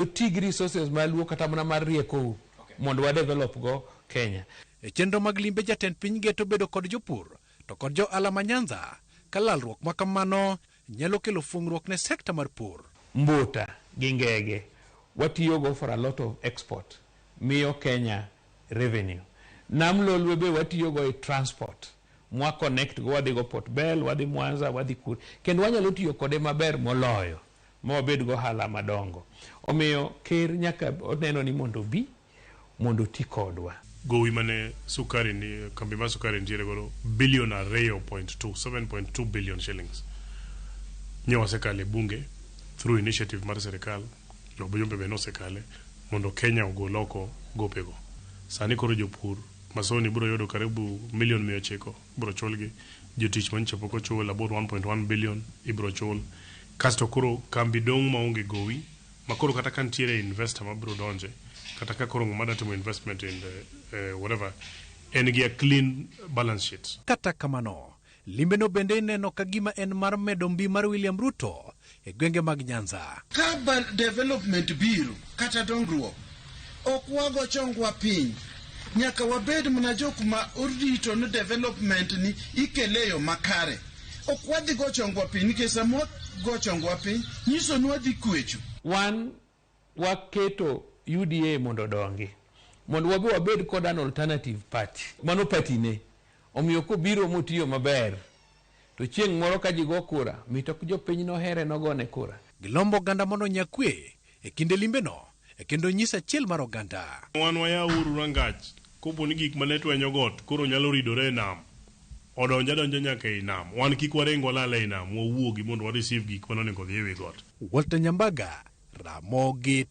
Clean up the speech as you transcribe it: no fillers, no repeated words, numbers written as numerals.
Oti gi resources ma luo kata mana mar riekou mondo wa develop go Kenya. E chenro mag limbe jatend piny geto bedo kod jopur to kod jo ohala ma Nyanza ka lalruok ma kamano nyalo kelo fuong'ruok ne sekta mar pur. Mbuta gi ngege watiyogo for a lot of export miyo Kenya revenue. Nam Lolwe be watiyogo e transport mwa connect go wadhi go Port Bell, wadhi Mwanza, wadhi kure. Kendo wanyalo tiyo kode maber moloyo ma wabed go ohala madongo. Omiyo ker nyaka oneno ni mondo obi mondo oti kodwa. Gowi mane sukari ni kambi mar sukari nitiere godo billion 2.2, 7.2 billion shillings nyo wasekale bunge through initiative mar sirikal. Jobuyumbe be nosekale mondo Kenya ogol oko gopego. Sani koro jopur masoni biro yudo karibu million 900 ibiro chulgi, jotich manyicha pok ochul about 1.1 billion ibiro chul. Kasto koro kambi dong' maonge gowi ma koro kata ka nitiere investor mabiro donje kata ka koro ng'ama dwa timo investment in the, whatever en gi a clean balance sheet. Kata kamano, limbeno bende ineno ka gima en mar medo mbi mar William Ruto e gwenge mag Nyanza. Ka development biro kata dongruok, ok wago chongwa piny. Nyaka wabed mana jok ma orito ni development ni ikele e yo makare. Ok wadhi go chongwa piny nikech sama wago chongwa piny nyiso ni wadhi kwecho. Wan waketo UDA mondo odongi mondo wabe wabed kod an alternative party. Mano party ne. Omiyo kobiro motiyo maber to chieng' moro ka ji go kura mit ok jopiny nohere nogone kura. Gilombo oganda mondo onya kwe e kinde limbeno kendo nyis achiel mar oganda. Wan wayawuru rangach kopo ni gik mane twenyo got koro nyalo ridore e nam odonj adonja nyaka ei nam. Wan kik waring walal ei nam, wawuogi mondo wa receive gik mane onego odhi ewi got. Walter Nyambaga, Ramogi.